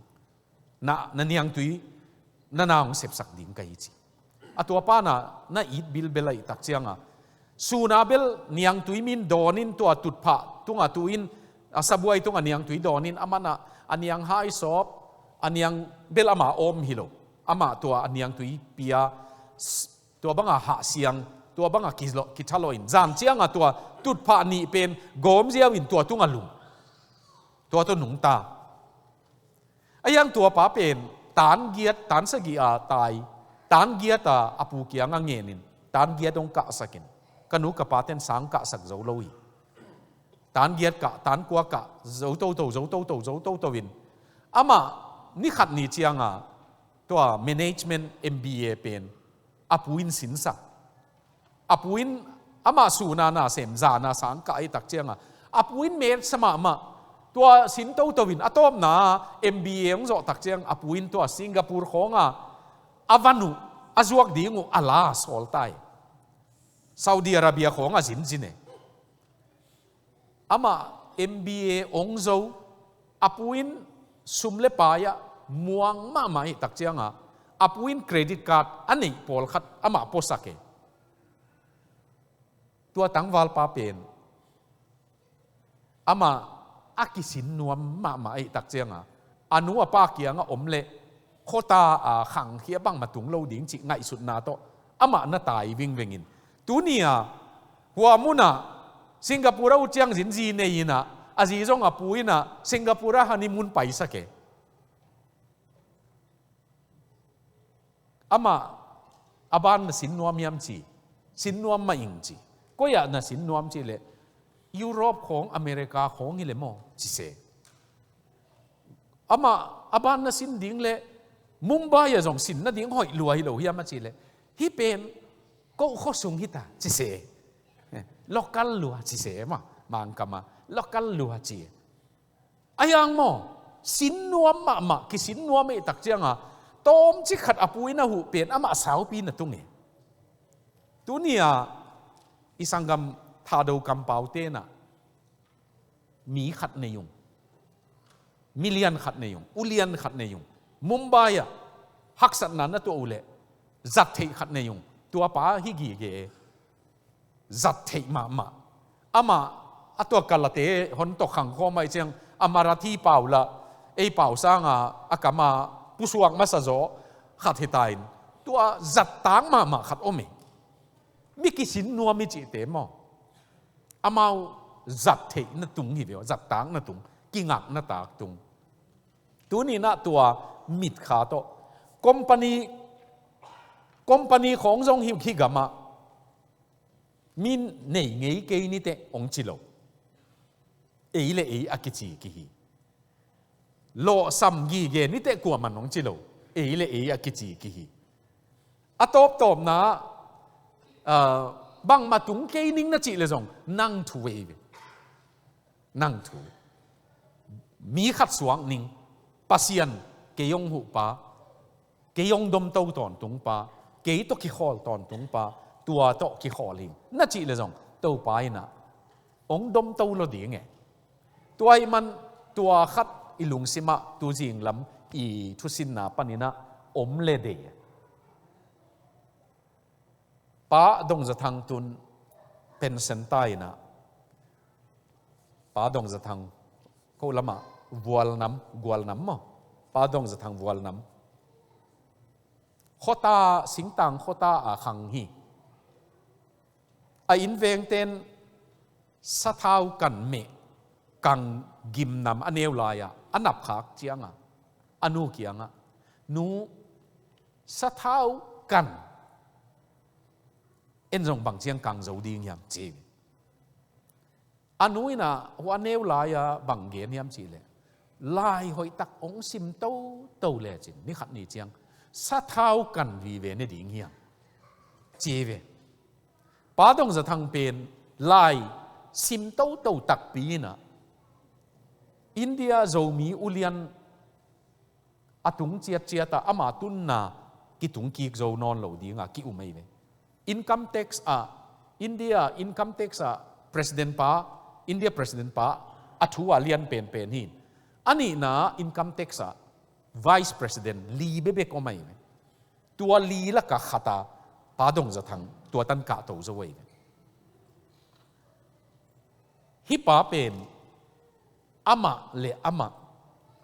Na, na niangtui na na hong sepsak ding ka hi," ci. A tua pana na it bilbel ahih tak cianga, suna bel niangtui min dawnin tua tutphah tungah tuin, a sabuai tungah niangtui dawnin, amanah a niang hai sawp, a niang bel ama awm hi lo. Amah tua a niangtui pia, s-, tua banga hahsiang, tua banga kilo-, kithalawhin, zan cianga tua tutphah nih pen gawm ziauin tua tungah lum. Tua tawh nungta. A hiang tua pa pen tan giat, tan sagih a tai, tan giat a a pu kiangah ngenin, tan giat hong kahsakin, ka nu ka paten sang kahsak zo lo hi. Tan giat kah, tan kua kah, zo toto, zo toto, zo toto in, amah ni khat ni cianga tua management M B A pen a pu in sinsak. A pu in amah suna na sem, zana sang kah ahih tak cianga a pu in metsa mahmah. Tua sin toto in a tawpna M B A hong zawh tak ciang a pu in tua Singapore khawnga a van uh, a zuak ding uh a la a sawl ta hi. Saudi Arabia khawnga zinzin e. Amah M B A hong zo, a pu in sum le pai-ah muang mahmah ahih tak cianga a pu in credit card a neih pawlkhat amah puasak e. Tua tangvalpa pen amah a kisin nuam mahmah ahih tak cianga a nu a pa kiangah om leh khuata a khangkhia bangmah tung lo ding cih ngaihsutna tawh amah na tai vingvengin, tuni-a hua munah Singapore a ut ciangin zi nei inah, a zi zong a pu inah Singapore a honeymoon paisak e. Amah a ban na sin nuam hiam ci, sin nuam mah ing ci. Koi-ah na sin nuam cihleh, Europe khawng, America khawng hileh maw, ci se. Amah a ban na sin ding leh Mumbai ah zong sin nading hoih lua hi lo hiam a cihleh, hih pen ko khua sung hita, ci se. Local lua ci se mah, Mangkam ah local lua ci. A hiang maw, sin nuam mahmah, kisin nuam ahih tak cianga tawmcik khat a pu in a huh pen amah saupi na tung e. Tuni-a i sanggam Thado kampaute nah, mi khat nei ung, milian khat nei ung, ulian khat nei ung, Mumbai ah haksatna na tuah uhleh zat theih khat nei ung. Tua pa hi gige e. Zat theih mahmah. Amah a tua kalate hon tawh khangkhawm ahih ciang A Marathi pau lah ei pau sanga a kama pusuak masa zaw khat hi ta in, tua zattak mahmah khat om hi. Mi kisin nuam i cihte maw, amau zat theihna tung hi ve aw, zattakna tung, kingakna tak tung. Tuni-in ah tua mitkha tawh company, company khawng zong hi, hih gamah mi nei ngei kei niteh hong ci lo. Ei le ei a kici kihi. Lawhsam gige niteh kuaman hong ci lo. Ei le ei a kici kihi. A tawptawpna, ah, bangmah tung kei ning na cih le zong nang thu ei ve. Nang thu. Mi khat suak ning. Pasian, kei hong huhpa, kei hong domto tawntungpa, kei tawh kikhawl tawntungpa, tua tawh kikhawl hi na cih le zong Topa in ah hong domto lo ding e. Tua ahih man tua khat i lungsimah tuzing lam i thusinna panin ah om le dei. Pa Dong Za Thang tun pension ta in ah, Pa Dong Za Thang ko lamah Vualnam, Gualnam maw? Pa Dong Za Thang Vualnam. Khuata, singtang khuata a khang hi. A innvengten sathau kan meh, kang gimnam a neu lai-ah a napkhak ciangah a nu kiangah, "Nu, sathau kan en zong bang ciang kang zo ding hiam?" ci hi. A nu in ah hua neu lai-a bang gen hiam cih leh, lai hoihtak hong sim toto lecin ni khat ni ciang sathau kan vive ne ding hiam, ci hi ve. Pa Dong Za Thang pen lai sim toto takpi in ah India Zomi ulian a tung ciatciat ah ama tunna kitung kik zo nawn lo dinga ki-um ahi ve. Income tax ah, India income tax ah president pa, India president pa a thu a lian penpen hi. A nihna income tax ah vice president li bekbek om ahi ve. Tua li lakah khat a Pa Dong Za Thang tua tan kahto zo ahi ve. Hih pa pen amah le amah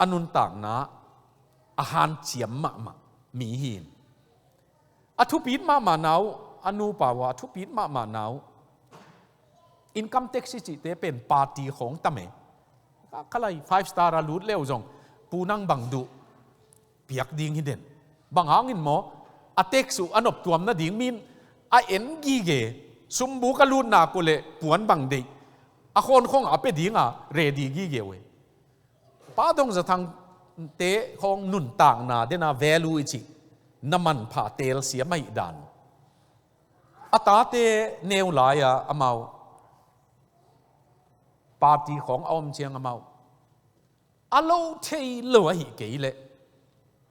a nuntakna a hanciam mahmah mi hi. A thupit mahmahna uh, a nupa uh a thupit mahmahna uh, income tax i cihte pen party khawng tam e. Khalai five star a lut le uh zong, "Pu, nang bang duh, piak ding hi den." Bang hangin maw, a tax uh a noptuam nading mi in a en gige, sumbuk a lut nak uh leh puan bang deih, a khawnkhong a pia dinga ready gige uh hi. Pa Dong Za Thangte khawng nuntakna dena value i cih na manpha telsiam ahih dan. A tate neu lai-a amau party khawng a om ciang amau a lo thei lo ahih kei leh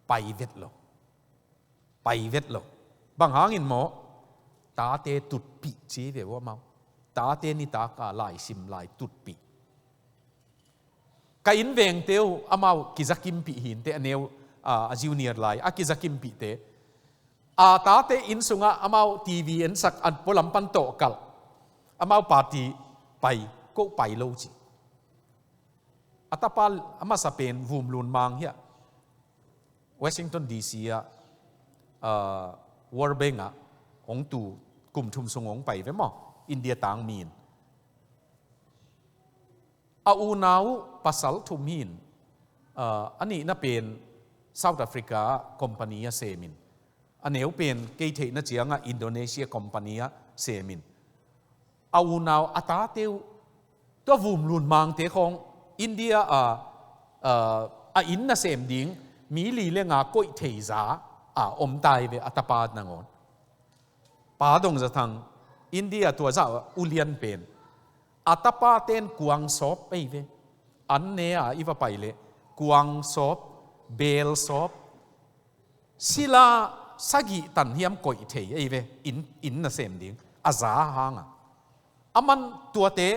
pai vet lo. Pai vet lo. Bang hangin maw? Tate tutpih ci ve uh amau. Tate nitak a laisim lai tutpih. Ka innvengte uh amau kizakimpih hi inteh, a neu, a, a junior lai a kizakimpihte. A tate inn sungah amau T V ensak, a pualam pan tawhkalh. Amau party pai, ko pai lo ci. A tapa a masa pen Vumlun Mang hi a, Washington D C ah, ah, World Bank ah hong tu, kum thum sung hong pai ve maw, India tangmi in. A unau pasal thum hi in, ah, a nihna pen South Africa ah company a sem in, a neu pen kei theihna ciangah Indonesia company a sem in, a unau a tate uh, tua Vumlun Mangte khawng India a, a, a inn nasem ding mi li le nga koih thei za a om ta hi ve, a tapa nangawn. Pa Dong Za Thang India tua zah ulian pen, a tapaten kuang sawp ahi ve. An ne a i va pai leh kuang sawp, bel sawp, sila sagih tan hiam koih thei ahi ve, inn, inn nasem ding a za hanga. A man tuate,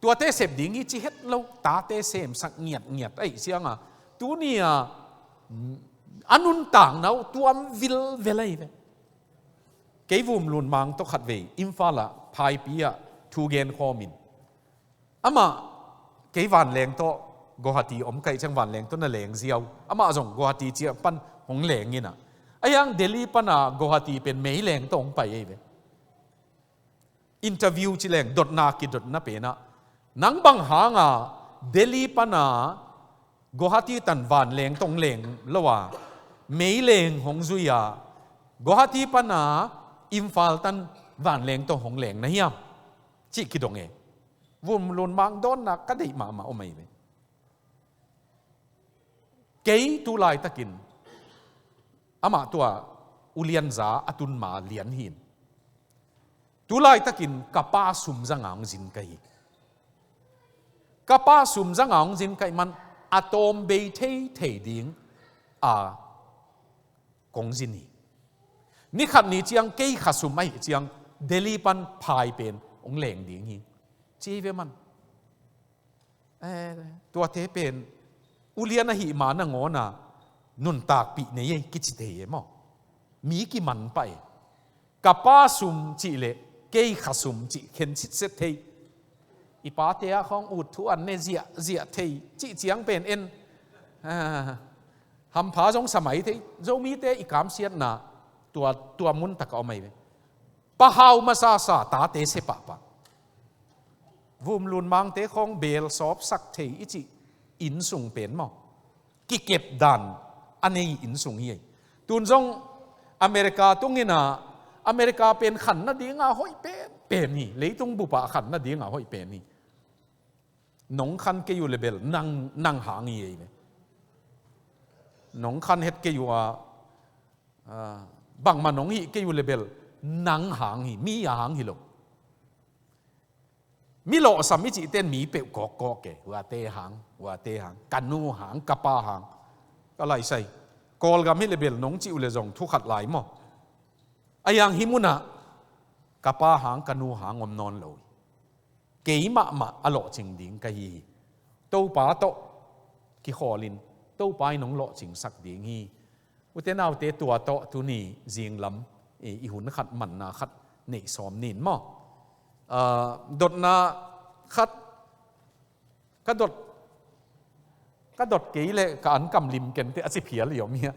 tuate sep ding hi ci het lo, tate semsak ngiatngiat ahih cianga, tuni-a a nuntakna uh tuam vilvel ahi ve. Kei Vumlun Mang tawh khatvei Imphal ah phaipi ah thu gen khawmin, amah kei vanleng tawh Guwahati om ka hih ciang vanleng tawh na leng ziau. Amah zong Guwahati ciang pan hong leng in ah, a hiang Delhi pana Guwahati pen meileng tawh hong pai ei ve. Interview ci leng, dotna kidotna pen ah, nang bang hanga Delhi pana Guwahati tan vanleng tawh hong leng lo a, meileng hong zui a, Guwahati pana Imphal tan vanleng tawh hong leng na hiam? Cih kidong e. Vumlun Mang dawnna ka deih mahmah om ahi ve. Kei tu laitakin amah tua ulianza a tun ma lian hi in, tu laitakin ka pa sum zanga hong zin ka hi. Ka pa sum zanga hong zin ka hih man a tawm bei theithei ding a kong zin hi. Ni khat ni ciang kei kha sum ahih ciang Delhi pan phai pen hong leng ding hi, ci hi ve man. Eh, tuate pen ulian ahih ma nangawna nuntakpih nei ei kici thei e maw? Mi kiman pah e. Ka pa sum cih leh kei kha sum cih khen sitset thei. I pate a khawng ut thu an ne ziahziah thei cih ciang pen en, ah, hampha zong sa mai thei. Zomite i kamsiatna tua, tua mun takah om ahi ve. Pa hau masasa tate se pahpah. Vumlun Mangte khawng beel sawpsak thei i cih innsung pen maw? Kikep dan a nei innsung hi ei. Tun zong America tung in ah, America pen khan nadinga hoih penpen hi. Leitung bupah khan nadinga hoih pen hi. Nong khan kei uh le bel nang, nang hang hi ei ve. Nong khan het kei uh a, ah, bangmah nong hih kei uh le bel nang hang hi, mi a hang hi lo. Mi lawhsam i cihte in mi peuh kawkkawk e. Huate hang, huate hang, ka nu hang, ka pa hang. Ka laisai, Kawlgam hi le bel nong cih uh le zong thu khat lai maw? A hiang hih munah ka pa hang, ka nu hang om nawn lo hi. Kei mahmah a lawhcing ding ka hi hi. Topa tawh kikhawlin Topa in hong lawhcingsak ding hi. Ute naute, tua tawh tuni zinglam i, i hun khat manna khat neih sawm ni in maw? Ah, dotna khat, ka dot, ka dot kei leh ka an kam lim kenteh a ci phial i om hi a.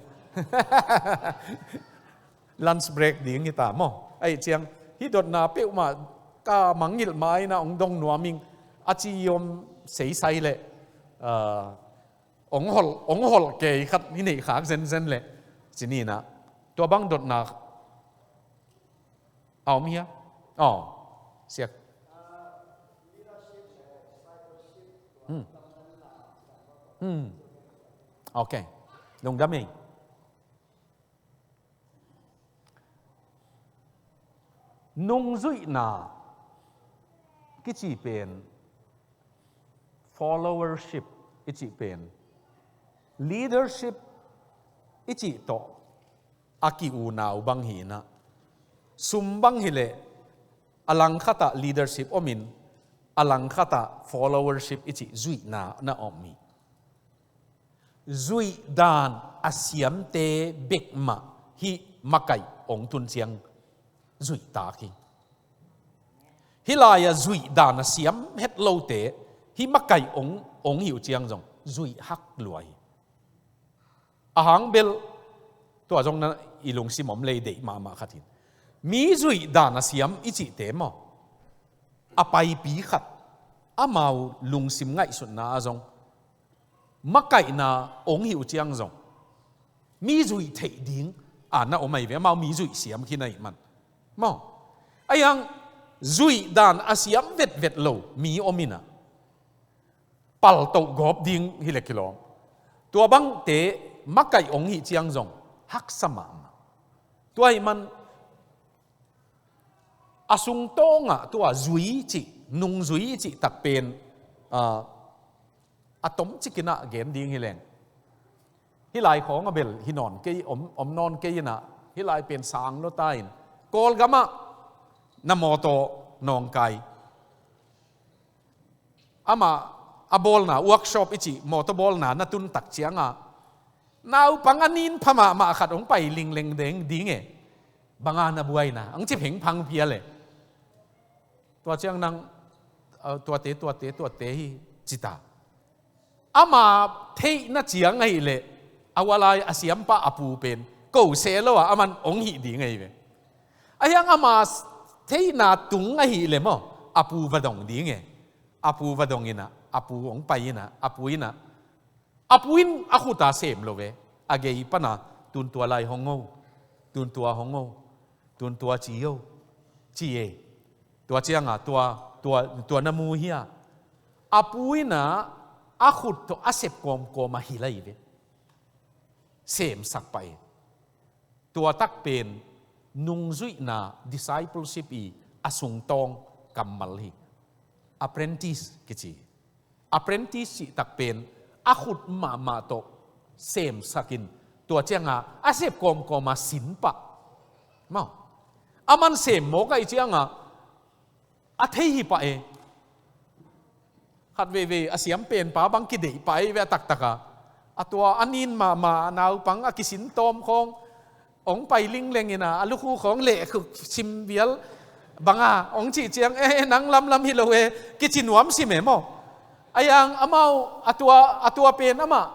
Lunch break ding hi ta maw? Ahih ciang hih dotna peuhmah ka mangngilh ma in ah hong dong nuam ing a ci i om seisai leh, ah, hong holh, hong holh kei khat i neih khak zenzen leh ci ni in ah. Tua bang dotna a om hia? Aw, siak. Hmm. Hmm. Ok. Lungdam ei. Nungzuihna kici pen, followership i cih pen, leadership i cih tawh a ki-unau bang hi in ah, sum bang hi leh a langkhatah leadership om in, a langkhatah followership i cih zuihna na om hi. Zuih dan a siamte bekmah hih makaih hong tun ciang zuihtak hi. Hih lai-ah zuih dan a siam het lote hih makaih hong, hong hi uh ciang zong zuih hak lua hi. A hang bel tua zong na i lungsim om lei deih mahmah khat hi. Mi zuih dan a siam i cihte maw, a paipi khat amau lungsim ngaihsutna ah zong makaihna hong hi uh ciang zong mi zuih theih ding a na om ahi ve, amau mi zuih siam khin ahih man. Maw? A hiang zuih dan a siam vetvet lo mi om in ah, paltoh gawp ding hi leh kilawm. Tua bangte makaih hong hih ciang zong haksa mahmah. Tua ahih man a sungtawngah tua zui cih, nungzui cih takpen, ah, a tomcik in ah gen ding hi leng. Hih lai khawng a bel hi nawn kei, om, om nawn kei in ah, hih lai pen sang lua ta in, Kawlgam ah na mawtaw nawngkai, amah a bawlna, workshop i cih, mawtaw bawlna na tun tak ciangah naupang a nin pha mahmah khat hong pai lingleng ding, ding e. Bang a na buaina, hong ci phengphang phial e. Tua ciang nang, ah, tuate, tuate, tuate hi ci ta. Ama theihna ciang ahih leh, a ualai a siampa a pu pen ko se lo a, aman hong hih ding ahi ve. Ahi hang ama theihna tung ahih leh maw, a pu va dong ding e. A pu va dong in a, a pu hong pai in a, a pu in a, a pu in a khut a sem lo ve. A gei pan a, tun tua lai hong o, tun tua hong o, tun tua ci o, ci e. Tua ciang a, tua, tua, tua na mu hia. A pu in a, a khut tawh a sep kawmkawm a hilh ahi ve. Semsak pah e. Tua tak pen nungzuihna, discipleship i a sungtawng kammal hi. Apprentice kici. Apprentice cih tak pen a khut mahmah tawh semsak in, tua ciang a, a sep kawmkawm a sin pah. Maw. Aman sem mawk ahih ciang a, a thei hi pah e. Khat veivei a siam penpa bang kideih pah e ve a taktak a. A tua a nin mahmah a naupang a kisin tawm khawng hong pai lingleng in a, a lukhu khawng lehkhuk sim vial bang a hong cih ciang, "Eh, nang lamlam hi lo e," kici nuam sim e maw. Ahi hang amau a tua, a tua pen amah,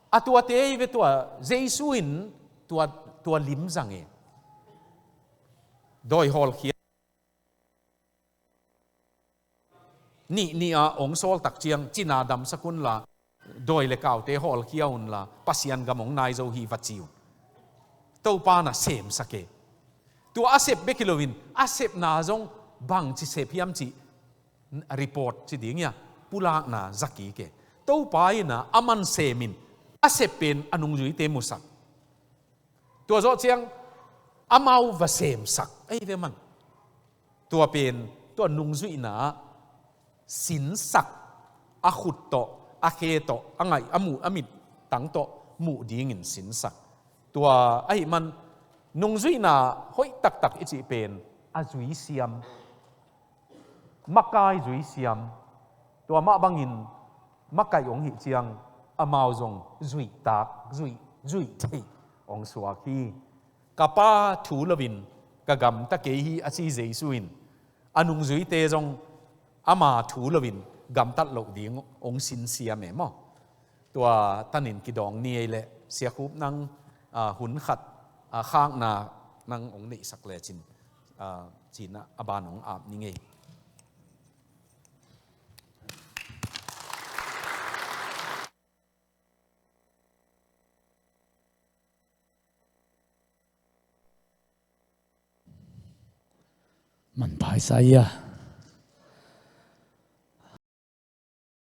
a tuate hi ve tua, Jesu in tua, tua lim zang e. Dawi hawlkhia nih nih a hong sawl tak ciang, cina damsak unla, dawi le kaute hawlkhia unla, Pasian gam hong nai zo hi va ci un. Topa na semsak e. Tua a sep bek hi loin, a sepna zong bangci sep hiam cih report ci ding hia, pulakna za kik e. Topa in a, aman sem in, a sep pen a nungzuite musak. Tua zawh ciang amau va semsak ahi ve man. Tua pen, tua nungzuihna ah sinsak, a khut tawh, a khe tawh, a ngaih, a muh, a mittang tawh muh dingin sinsak. Tua ahih man, nungzuihna hoih taktak i cih pen a zui siam, makai zui siam, tua mah bangin makaih hong hih ciang, amau zong zuihtak, zuih, zuih theih hong suak hi. Ka Pa thu loin ka gamta kei hi, a ci Jesu in, a nungzuite zong ama thu loin gamtat loh ding hong sinsiam e maw. Tua tanin kidawng ni ei leh, Sia Khup nang, ah, hun khat, ah, khakna nang hong neihsak lecin, ah, cinah a ban hong ap ni ngei. Manpha i sa ia.